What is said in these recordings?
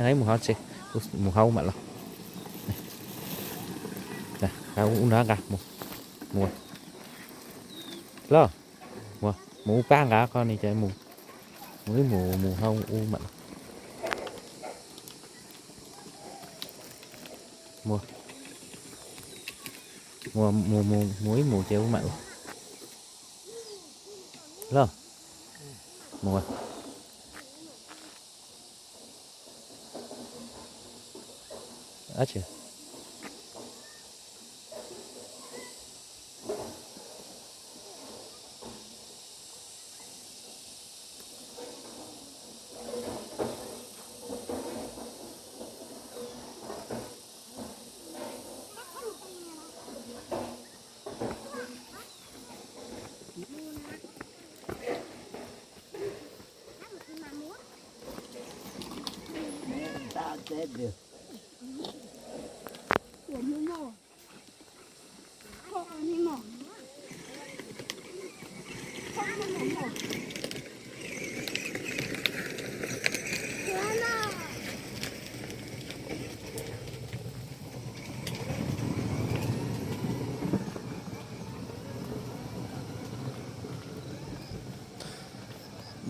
Mus hauv tsev, mus hauv mam los. Ub no nqa mus. Los, mus ub pab nqa qhov ni ces mus, mus ib mus mus hauv ub mam los. Mus, mus mus mus ib mus ces ub mam los. Los, mus.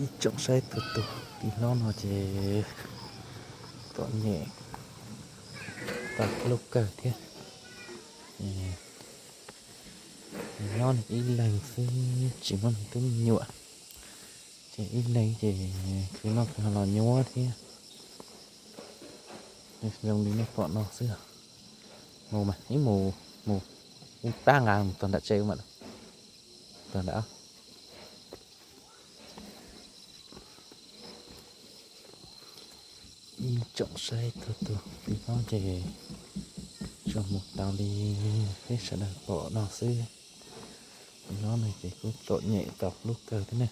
Ib tsoom saib txhua tus, tim no no ces txom nyem tau lub kawg thiab. Nyob ib leeg xwb tsis muaj leej twg nyuam, ces ib leeg ces khwv noj khwv haus los nyuaj thiab. Zoo li nej pom no xwb. Mus mas ib mus, mus ub pab nqa mus txog nram tsev mas, txog nram. Ib tsoom saib txhua tus, tim no ces tsuas mus tau li peb sawv daws pom no xwb. Tim no no ces kuj txom nyem tau lub kawg thiab ne.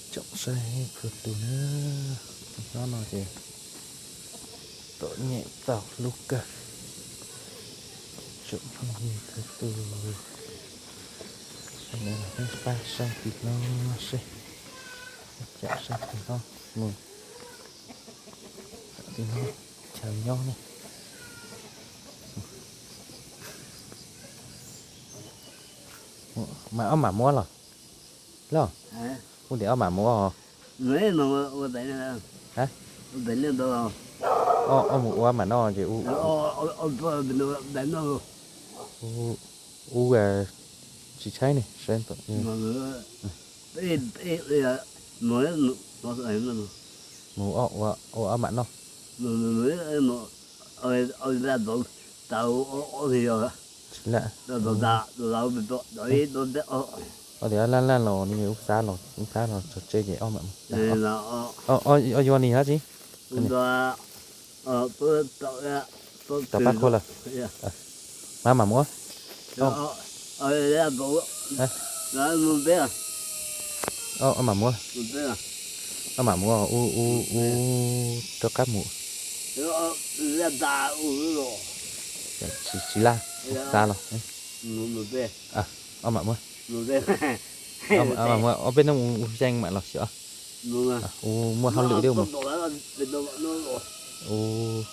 Tsoom saib txhua tus na, tim no no ces txom nyem tau lub kawg. Tsoom phooj ywg txhua tus, peb pab saib tim no seb, peb saib tim no mus, tim no chaw nyob ne. Mas ob mam muab los, los, kuv tias ob mam muab. Ob mus ua mam noj ces, ub tsis tshaib ne, saib, mus ua ob mam noj. Tsis lam, ob tias laj laj los nws ub xab los, ub xab los tso tseg ces ob mam, ob yuav ni hab tsi. Tau pab khuav lawm. Mas mam muab, ob mam muab, ob mam muab, ub, ub, ub rov qab mus. Tsis, tsis laj, ub xab los. Ob mam muab, ob mam muab, ob peb hnub mus ua xyeej mam los xyov. Ua muaj hauj lwm thiab mus. Ua,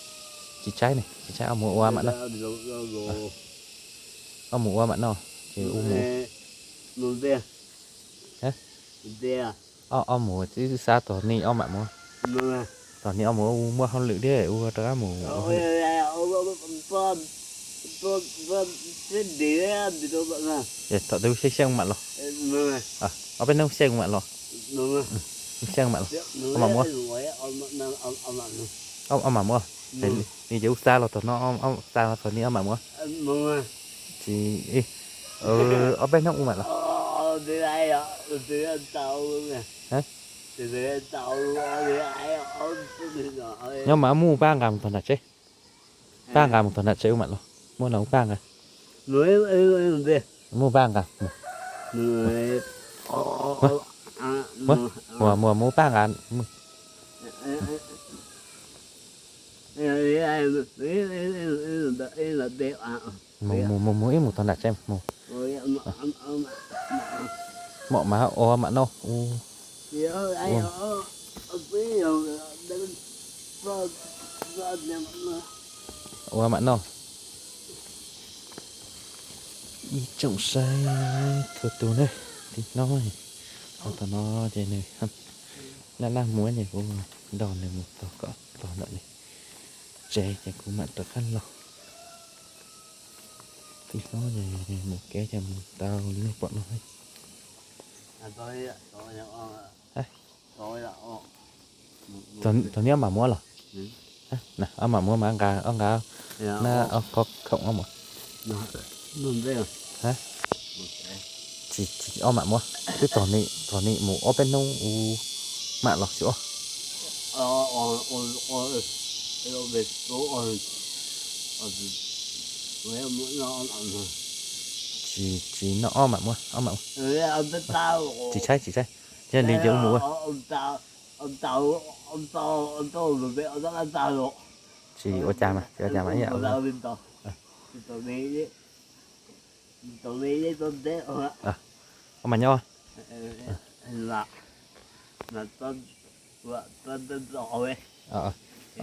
tsis tshaib ne, tsis tshaib, ob mus ua mam noj. Ob mus ua mam noj ces ua mus. Ob, ob mus wb xab tog ni ob mam muab. Tog ni ob mus ua muaj hauj lwm thiab ua rov qab mus. Thaum twg xyeej xyeej mam los. Ob peb hnub xyeej mam los. Xyeej mam los. Ob mam muab. Ob mam muab. Li ces ub xab los tog no, xab los tog ni ob mam muab. Tsis, ob peb hnub ua mam los. Nyob mas muab pab nqa mus tog nram tsev. Pab nqa mus tog nram tsev ua mam los. Muab no pab nqa. Muab pab nqa. Muab, muab, muab pab nqa. Mus, mus, mus ib mus tog nram tsev mus. Mom mas ua mam no. Ua mam no. Ib tsoom saib txhua tus na, tij hlob, thaum no ces nws laj laj muab ces kuv nrog nws mus txog kom txog ntawm nws tsev ces kuv mam rov qab los. Tij hlob ces mus kev ces mus tau li nej pom no. Tog nyob mam muab los. Ob mam muab mas nqa, ob nqa na, ob khob khoom ob mam. Tsis, tsis ob mam muab, twb tog nim, tog nim mus ob peb hnub u mam los xwb os. Tsis, tsis no ob mam muab, ob mam. Tsis tshaib, tsis tshaib. Yog li ces ua mus ua. Tsis ua cas mas, tsis ua cas mas ib yam. Ob mam nyob.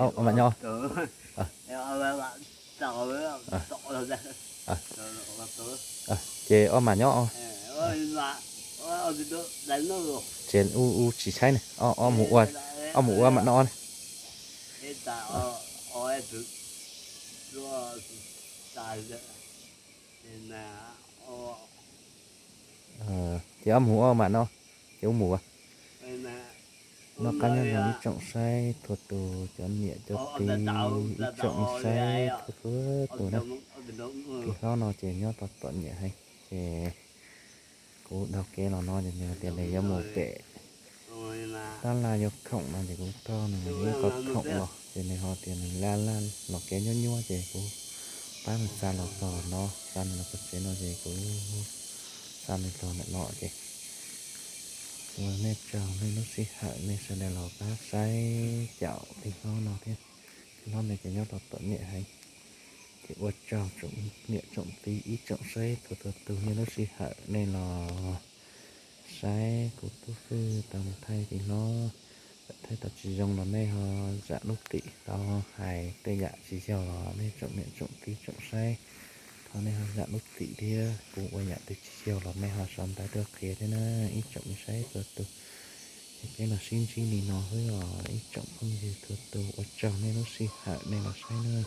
Ob mam nyob. Ces ob mam nyob. Ces u u tsis tshaib ne, ob mus ua, ob mus ua mam no ne. Ces ob mus ua mam no, ces u mus ua. Noj qab nyob zoo ib tsoom saib txhua tus, cov niam cov txiv, ib tsoom saib txhua txhua tus na. Tij hlob no ces nyob tau txom nyem heev ces kuv dhau kev los no ces nws tias nws yuav mus pem tab laj yuav khoom no ces kuv taug nws ib qho khoom los ces nws ho tias nws laj laj los kev nyuab nyuab ces kuv pab nws xa los txog no, xa nws los txog tsev no ces kuv xa nws los ntawm no ces ua nej tsaug nej lub sij hawm nej sawv daws los pab saib caum tij hlob no thiab. Tij hlob no ces nyob tau txom nyem heev. Ces ua tsaug tsoom niam tsoom txiv ib tsoom saib txhua txhua tus nej lub sij hawm nej los saib kuv tub Fwj tau mus thaij tij hlob, thaij tau tsis zoo los nej ho zam lub txim tau, hais tej yam tsis yog los nej tsoom niam tsoom txiv tsoom saib, thov nej ho zam lub txim thiab kuv ua yam twg tsis yog los nej ho sau ntawv tuaj qhia thiab na ib tsoom saib txhua tus. Ces peb los sib ntsib li no xwb os ib tsoom phooj ywg txhua tus, ua tsaug nej lub sij hawm nej los saib na.